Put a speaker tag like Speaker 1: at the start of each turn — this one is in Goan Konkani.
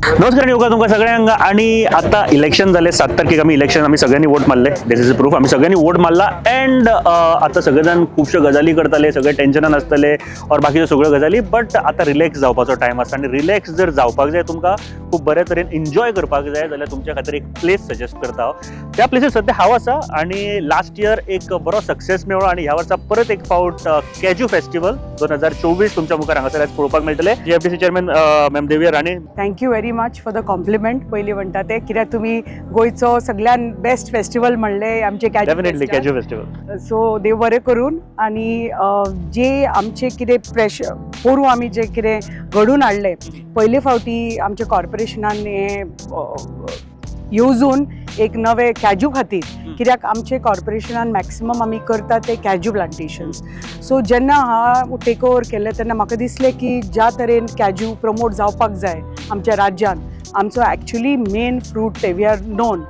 Speaker 1: नमस्कार येवकार तुमकां सगळ्यांक. आणि आता इलेक्शन जालें, 7 तारखेक आमी इलेक्शन, आमी सगळ्यांनी वोट मारले. This is proof, आमी सगळ्यांनी वोट मारला. अँड आतां सगळे जाण खुबश्यो गजाली करताले, सगळे टेन्शनान आसतले और बाकीच्यो सगळ्यो गजाली, बट आतां रिलॅक्स जावपाचो टायम आसा. आनी रिलॅक्स जर जावपाक जाय, तुमकां खूब बरे तरेन एन्जॉय करपाक जाय जाल्यार तुमच्या खातीर एक प्लेस सजेस्ट करता हांव. त्या प्लेसीर सद्या हांव आसा आनी लास्ट इयर एक बरो सक्सेस मेळ्ळो आनी ह्या वर्सा परत एक फावट कॅज्यू फेस्टिवल 2024 तुमच्या मुखार हांगासर आयज पळोवपाक मेळटले. GFDC chairman ma'am Devya Rane,
Speaker 2: thank you very much for the compliment. पयलीं म्हणटा ते कित्याक तुमी गोंयचो सगळ्यान बेस्ट फेस्टिवल म्हणलें आमचे
Speaker 1: डेफिनेटली कॅज्यू फेस्टिवल.
Speaker 2: सो देव बरें करून. आनी जे आमचे कितें प्रेशर पोरूं आमी जे कितें घडून हाडलें, पयले फावटी आमच्या कॉर्पोरेशनान हें येवजून एक नवे कॅज्यू खातीर, कित्याक आमचे कॉर्पोरेशनान मॅक्सिमम आमी करता ते कॅज्यू प्लांटेशन्स. सो जेन्ना हांव टेक ओवर केलें तेन्ना म्हाका दिसलें की ज्या तरेन कॅज्यू प्रमोट जावपाक जाय आमच्या राज्यान, आमचो एक्चुली मेन फ्रूट ते, we are known.